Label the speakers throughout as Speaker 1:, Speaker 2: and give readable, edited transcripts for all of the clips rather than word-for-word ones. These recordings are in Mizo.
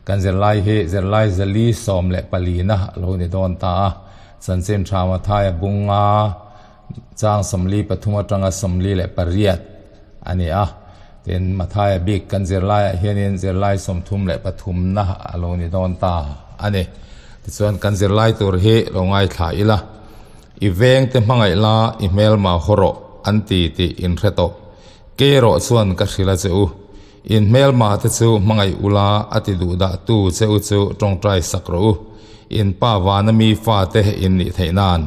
Speaker 1: Kan zirlai hi zirlai zali sawm leh palina a lo ni dawn ta a, chanchin tha Mathaia bunga chang 43 atanga 48 a ni a. Tin, Mathaia bik kan zirlaiah hianin zirlai 33 na a lo ni dawn ta a ni. Tichuan kan zirlai tur hi lo ngaithla ila, I vengte hmangaih la, i hmelma haw rawh an ti tih in hre tawh. Kei erawh chuan ka hrilh a che u. In hmelma te chu hmangaih ula a ti duh dah tu che u chu tawngtai sak rawh u. In pa vana mi fa te in nih theih nan.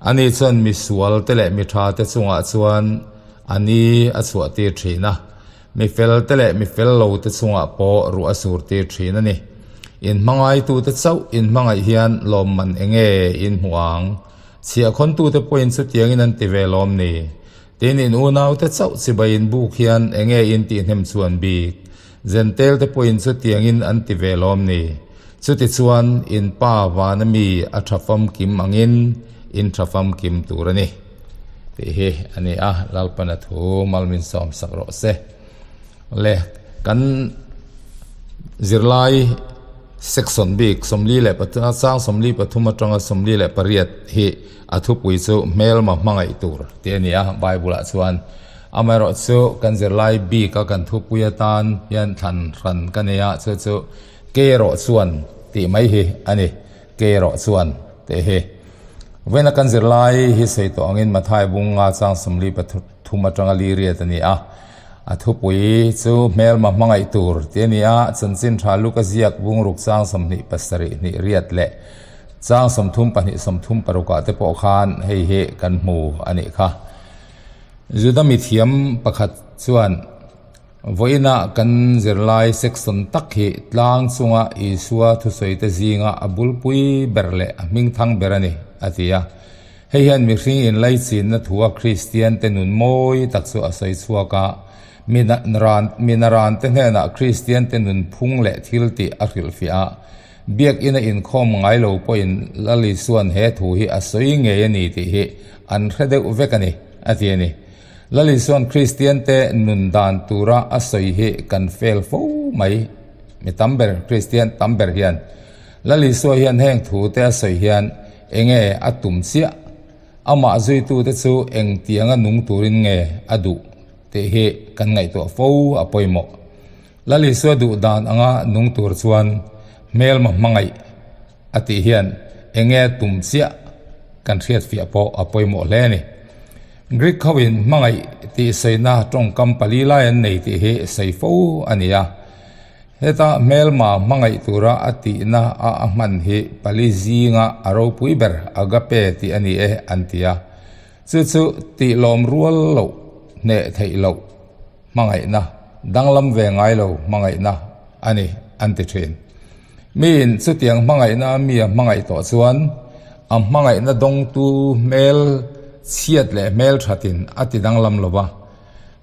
Speaker 1: Ani chuan mi sual te leh mi tha te chungah chuan a ni a chhuah tir thin a. Mi fel te leh mi fel lo te chungah pawh ruah a sur tir thin a ni. In hmangai tu te chauh in hmangaih hian lawmman enge in hmuh ang? Chhiahkhawntu te pawhin chutiangin an ti ve lawm ni? Tin, in unaute chauh chibai in buk hian enge in tihhnem chu an bik? Zentel te pawhin chutiangin an ti ve lawm ni? Chutichuan, in pa vana mi a tha famkim angin in tha famkim tur a ni. Tih hi a ni a, Lalpana thu malmin sawm sak rawh se. Le, kan zirlai section bik 43 chang 43 atanga 48 hi A thupui chu hmelma hmangaih tur tih a ni a, Bible-ah chuan. Amaherawh chu kan zirlai bika kan thupui atan hian thlan hran ka nei a, chu chu Ke erawh chuan tih mai hi a ni, Ke erawh chuan tih hi. Vawiina kan zirlai hi sawi tawh angin Mathai bunga chang 43 atanga li riat a ni a. A thupui chu hmelma hmangaih tur tih a ni a, chanchin tha Luka ziak bungruk chang 27 hnih riat leh Chang 32 36 ah te pawh khan hei hi kan hmu a nih kha. Juda mithiam pakhat chuan vawiinah kan zirlai section tak hi tlang chunga Isua thusawi te zinga a bulpui ber leh a hmingthang ber a ni a ti a. Hei hian mihring inlaichinna thua Kristian te nun mawi tak chu a sawi chhuak a, minaran te hnenah Kristian te nunphung leh thiltih a hrilhfiah a. Biakinn a inkhawm ngai lo pawhin Lal Isua'n he thu hi a sawi ngei a ni tih hi an hre deuh vek a ni, a ti a ni. Lal Isua'n Kristiante nun dan tura a sawi hi kan fel fo mai. Mi tam ber, Kristian tam ber hian Lal Isua hian heng thu te a sawi hian enge a tum chiah? Amah zuitute chu engtianga nung turin nge a duh tih hi kan ngaihtuah fo a pawimawh. Lal Isua duh dan anga nung tur chuan hmelma hmangaih a tih hian enge tum chiah kan hriatfiah pawh a pawimawh hle a ni. Greek hoin hmangaih tih sawina tawngkam pali lai an nei tih hi sawi fo a ni a. Heta hmelma hmangaih tura a tihna a a hman hi pali zinga a ropui ber agape tih a ni e an ti a. Chu chu tih lawm rual loh hneh theih loh Hmangaihna, danglam ve ngai lo hmangaihna a ni, an ti thin. Miin chutiang hmangaihna a mi a hmangaih tawh chuan a hmangaihna dawngtu hmel chhiat leh hmel thatin a ti danglam lo va,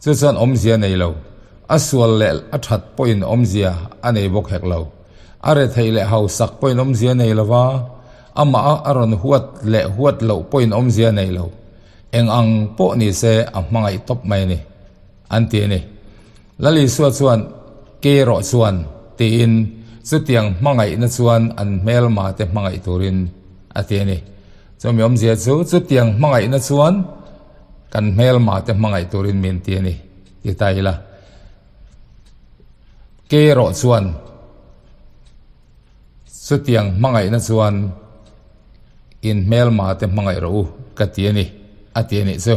Speaker 1: chu chuan awmzia nei lo, a sual leh a that pawhin awmzia a nei bawk hek lo. A retheih leh hausak pawhin awmzia nei lo va, amah a rawn huat leh huat loh pawhin awmzia nei lo. Eng ang pawh ni se a hmangaih tawp mai a ni, an ti a ni. Lal Isua chuan, Ke erawh chuan, tiin chutiang hmangaihna chuan an hmelma te hmangaih turin a ti a ni. Chumi awmzia chu chutiang hmangaihna chuan kan hmelma te hmangaih turin min ti a ni, ti ta ila. Ke erawh chuan chutiang hmangaihna chuan In hmelma te hmangaih rawh u ka ti a ni, a ti a nih chu.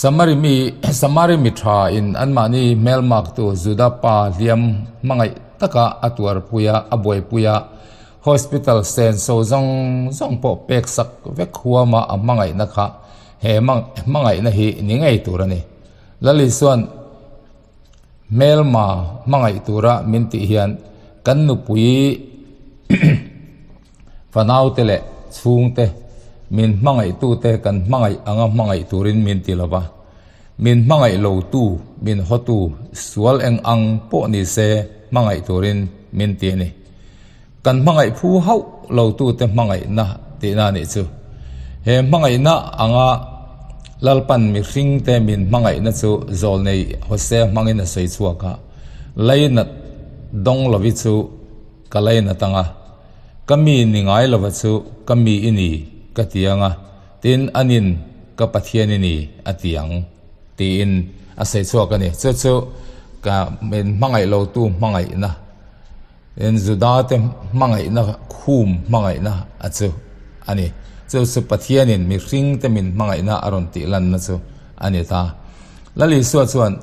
Speaker 1: Samari mi, Samari mi tha in anmahni hmelmaktu Juda pa hliam hmangaih taka a tuarpui a, a buaipui a, hospital senso zawng zawng pawh pek sak vek huama a hmangaihna kha he hmangaihna hi ni ngei tur a ni. Lal Isua'n hmelma hmangaih tura min tih hian kan nupui Fanaute leh chhungte min hmangaihtute kan hmangaih anga hmangaih turin min ti lo va, min hmangaih lotu, min hawtu, sual eng ang pawh ni se hmangaih turin min ti a ni. Kan hmangaih phu hauh lotute hmangaihna tihna a nih chu. He hmangaihna anga Lalpan mihringte min hmangaihna chu Zawlnei Hosea hmangin a sawi chhuak a, Leinat dawng lovi chu. ka lainat ang a, ka mi ni ngai lova chu ka mi i ni ka ti ang a, tin anin ka Pathian i ni a ti ang tiin a sawi chhuak a ni. Chu chu ka min hmangaih lotu hmangaihna. Tin, Judate hmangaihna khum hmangaihna a chu a ni. Chu chu Pathianin mihringte min hmangaihna a rawn tih lanna chu a ni ta. Lal Isua chuan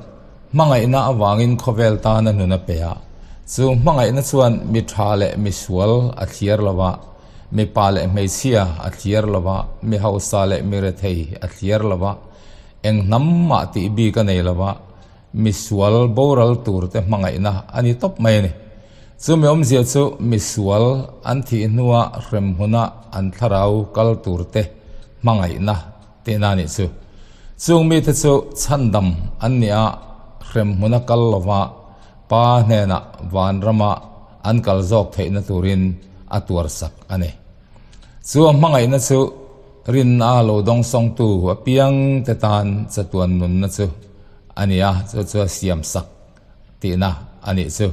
Speaker 1: hmangaihna avangin khawvel tana nun a pe a. Chu hmangaihna chuan mi tha leh mi sual a thliar lo va, mipa leh hmeichhia a thliar lo va, mi hausa leh mi rethei a thliar lo va, eng hnam mah tih bik a nei lo va, Misual boral turte hmangaihna a ni tawp mai a ni. Chumi awmzia chu misual an thih hnua hremhmuna an thlarau kal turte hmangaihna tihna a nih chu. Chung mite chu chhandam an nih a, hremhmuna kal lova Pa hnenah vanrama an kal zawk theihna turin a tuarsak a ni. Chu a hmangaihna chu rinna lo dawngsawngtu apiang te tan chatuan nunna chu a ni a, chu chu a siamsak tihna a nih chu.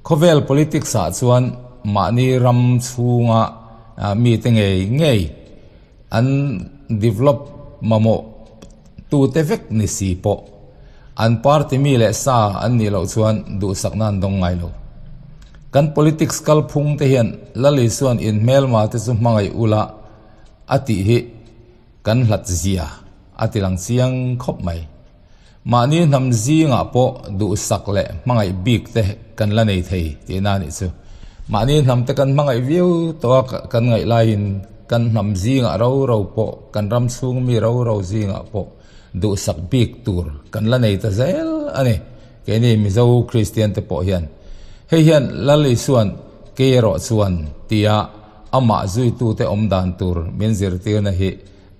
Speaker 1: Khawvel politics ah chuan mahni ram chhunga mite ngei ngei an develop mamawh tute vek ni si pawh an party mi leh sa an nih loh chuan duhsakna an dawng ngai lo. Kan politics kalphung te hian Lal Isua'n inhmelma te chu hmangaih ula a tih hi kan hlat zia a ti lang chiang khawp mai. Mahni hnam zingah pawh duhsak leh hmangaih bik te kan la nei thei tihna a nih chu. Mahni hnam te kan hmangaih viau tawh a kan ngaih laiin kan hnam zingah ro ro pawh kan ram chhung mi ro ro zingah pawh duhsak bik tur kan la nei ta zel a ni. Keini Mizo Kristian te pawh hian hei hian Lal Isua'n kei erawh chuan tia amah zuitute awm dan tur min zirtirna hi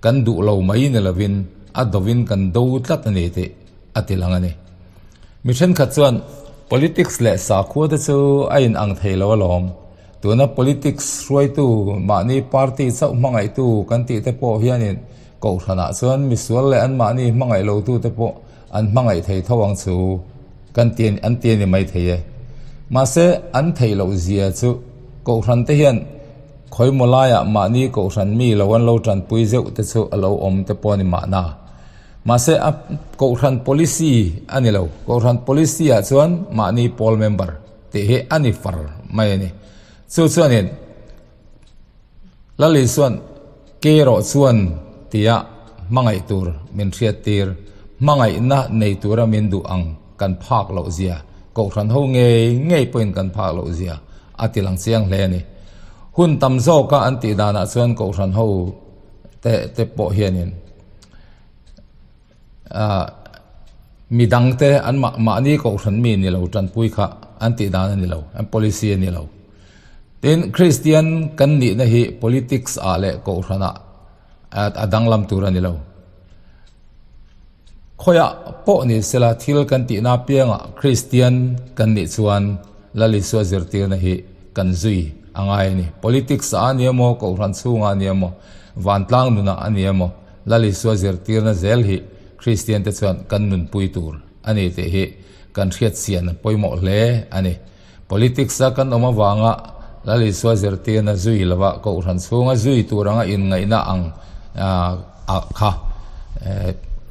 Speaker 1: kan duh lo mai ni lovin a dovin kan do tlat a ni tih a ti lang a ni. Mi thenkhat chuan politics leh sakhua te chu a in ang thei lo alawm. Tuna politics hruaitu mahni party chauh hmangaihtu kan tih te pawh hianin kohhranah chuan misual leh anmahni hmangaih lotu te pawh an hmangaih thei tho ang chu kan ti an ti a ni mai thei e. Mahse an theih loh zia chu kohhran te hian Khawimaw laiah mahni kohhran mi lo an lo tanpui zeuh te chu a lo awm te pawh a ni mahna. Mahse a kohhran policy a ni lo. Kohhran policy ah chuan mahni pawl member tih hi a ni far mai a ni. Chu chuanin Lal Isua'n ke erawh chuan tia hmangaih tur min hriattir, hmangaihna nei tura min duh ang kan phak loh zia, kohhran ho ngei ngei pawhin kan phak loh zia a ti lang chiang hle a ni. Hun tam zawka an tih danah chuan kohhran ho te te pawh hianin ah mi dangte an mah mahni kohhran mi ni lo tanpui kha an tih dan a ni lo, an policy a ni lo. Tin, Kristian kan nihna hi politics ah leh kohhranah a danglam tur a ni lo. Khawiah pawh ni sela thil kan tihna apiangah Kristian kan nih chuan Lal Isua zirtirna hi kan zui a ngai a ni. Politics ah a ni emaw, Kohhran chhungah a ni emaw, vantlang nunah a ni emaw, Lal Isua zirtirna zel hi Kristian te chuan kan nunpui tur a ni tih hi kan hriatchian a pawimawh hle a ni. Politics a kan awm avanga Lal Isua zirtirna zui lova Kohhran chhunga zui tur anga inngaihna ang ah kha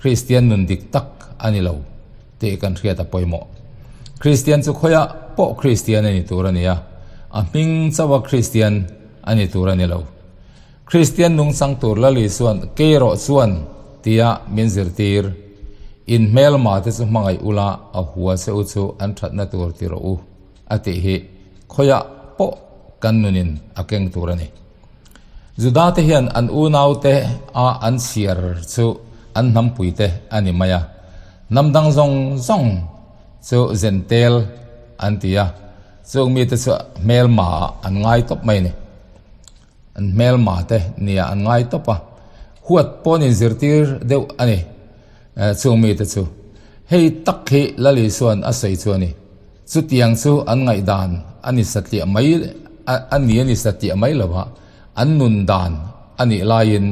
Speaker 1: Kristian nun dik tak a ni lo tih kan hriat a pawimawh. Kristian chu khawiah pawh Kristian a ni tur a ni a, a hming chauha Kristian a ni tur a ni lo. Kristian nungchang tur Lal Isua'n kei erawh chuan tia min zirtir, In hmelma te chu hmangaih ula a hua che u chu an thatna tur ti rawh u a tih hi khawiah pawh kan nunin a keng tur a ni. Juda te hian an unaute a an chhiar chu an hnampui te a ni mai a, hnam dang zawng zawng chu zentel an ti a, chung mite chu hmelma ah an ngai tawp mai a ni. An hmelma te nia an ngai tawp a, huat pawn inzirtir deuh a ni chung mite chu. Hei tak hi Lal Isua'n a sawi chu a ni. Chutiang chu an ngaihdan a ni satliah mai a ni a ni satliah mai lo va, an nun dan a nih laiin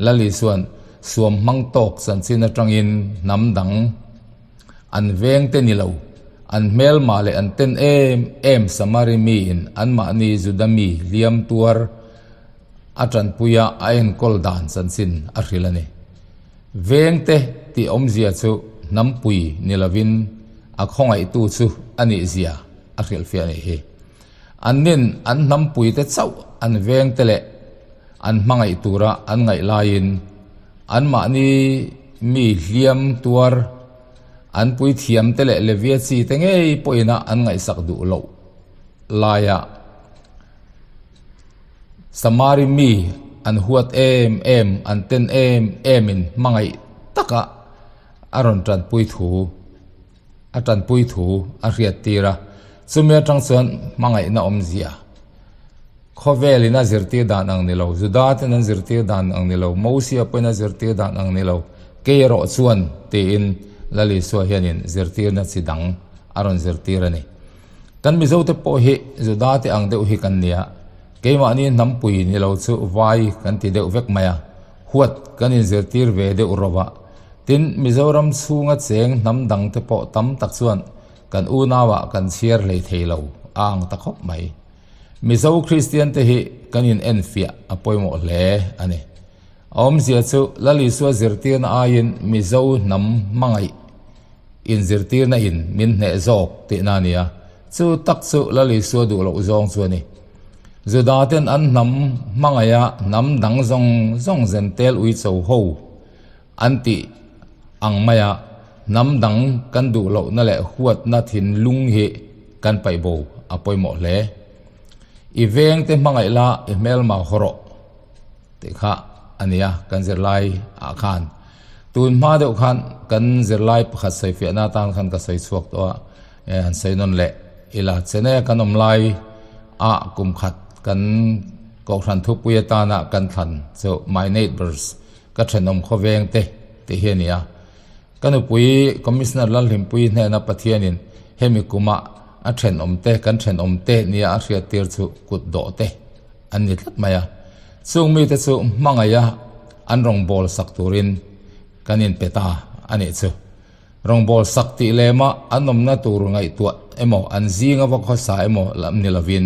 Speaker 1: Lal Isua'n suam hmang tawk chanchin atangin hnam dang an veng te ni lo. An hmelma leh an ten em em Samari miin anmahni Juda mi hliam tuar a tanpuia a enkawl dan chanchin a hrilh a ni. Vengte tih awmzia chu hnampui ni lovin a khawngaihtu chu a nihzia a hrilhfiah a nih hi. Annin an hnampuite chauh an vengte leh an hmangaih tura an ngaih laiin anmahni mi hliam tuar an puithiamte leh Levia chite ngei pawhina an ngaihsak duh loh laia Samari mi an huat em em, an ten em emin hmangaih taka a rawn tanpui thu a tanpui thu a hriattir a, chumi atang chuan hmangaihna awmzia khawvelin a zirtir dan ang ni lo, Juda ten an zirtir dan ang ni lo, Mosia pawhin a zirtir dan ang ni lo, kei erawh chuan tiin Lal Isua hianin zirtirna chi dang a rawn zirtir a ni. Kan Mizote pawh hi Juda te ang deuh hi kan nia, keimahni hnampui ni lo chu vai kan ti deuh vek mai a, huat kan inzirtir ve deuh rawh a. Tin, Mizoram chhunga cheng hnam dangte pawh tam tak chuan kan unauah kan chhiar hlei thei lo a ang ta khawp mai. Mizo Kristiante hi kan in enfiah a pawimawh hle a ni. A awmzia chu Lal Isua zirtirna aiin Mizo hnam hmangaih inzirtirna in min hneh zawk tihna a ni a, chu tak chu Lal Isua duh loh zawng chu a ni. Juda ten an hnam hmangaiha hnam dang zawng zawng zentel uicho ho an tih ang maia hnam dang kan duh lohna leh huatna thinlung hi kan paih bo a pawimawh hle. I vengte hmangaih la i hmelma haw rawh tih kha a nia kan zirlai ah khan. Tun hma deuh khan kan zirlai pakhat sawifiahna atan khan ka sawi chhuak tawh a, han sawi nawn leh ila chennai a kan awm lai ah kum khat kan kohhran thupui atana kan thlan chu my neighbours Ka thenawm khawveng te tih hi a ni a. Ka nupui Commissioner Lalhlimpui hnena Pathianin hemi kuma a thenawm te, kan thenawm te nia a hriattir chu kut dawh te an ni tlat mai a. Chung mite chu hmangaiha an rawngbâwl sak turin kan inpe ta a nih chu. Rawngbâwl sak tih lema an awmna tur ngaihtuah emaw, an zinga va khawsa emaw lam ni lovin,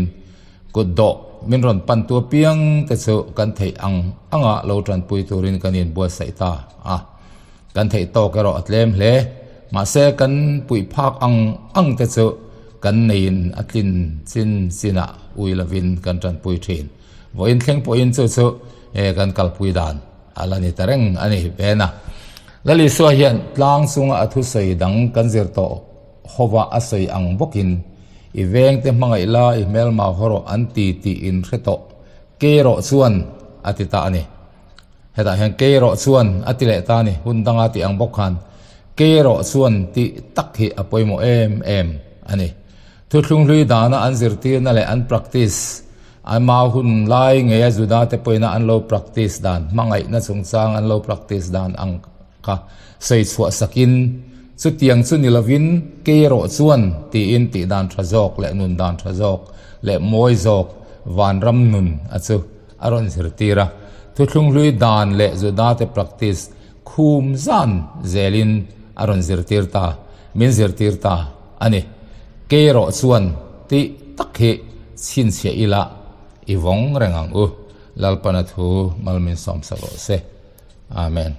Speaker 1: kut dawh min rawn pantu apiang te chu kan theih ang anga lo tanpui turin kan inbuatsaih ta a. Kan theih tawk erawh a tlem hle. Mahse, kan puih phak ang ang te chu kan neiin a tlin chin chinah ui lovin kan tanpui thin. Vawiin thleng pawhin chu chu kan kalpui dan A la ni ta reng a ni ven a. Lal Isua hian tlang chunga a thusawi dang kan zir tawh hova a sawi ang bawkin, I vengte hmangaih la, i hmelma haw rawh an ti tih in hre tawh. Kei rawh chuan a ti ta a ni. Hetah hian kei rawh chuan a ti leh ta a ni. Hun danga tih ang bawk khan kei rawh chuan tih tak hi a pawimawh em em a ni. Thuthlunghlui dana an zirtirna leh an practice, ama hun lai ngeia Judate pawhina an lo practice dan, hmangaihna chungchang an lo practice dan ang kha sawi chhuah sakin, chutiang chu ni lovin kei erawh chuan tiin tih dan tha zawk leh nun dan tha zawk leh mawi zawk vanram nun a chu a rawn zirtir a. Thuthlunghlui dan leh Judate practice khum zan zelin a rawn zirtir ta, min zirtir ta. A ni, kei erawh chuan tih tak hi chhinchhiah ila i vawng reng ang u. Lalpana thu mal min sawmsak rawh se. Amen.